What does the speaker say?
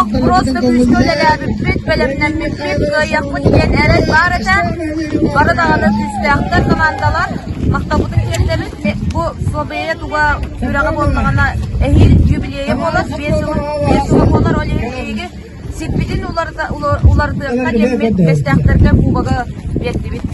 Просто күүскэ үлэлээбиппит, бэлэмнэммиппит, кыайыахпыт диэн эрэл баар этэ. Бары даҕаны күүстээхтэр командалар. Махталбытын тиэрдэбит. Бу Слабея туга күрэҕэ буоллаҕына эһиил юбилейа буолар, 5 сыл буолар, ол иһин биһиги сиппитин уларытыахха диэммит бэстээхтэргэ кубогы биэрдибит.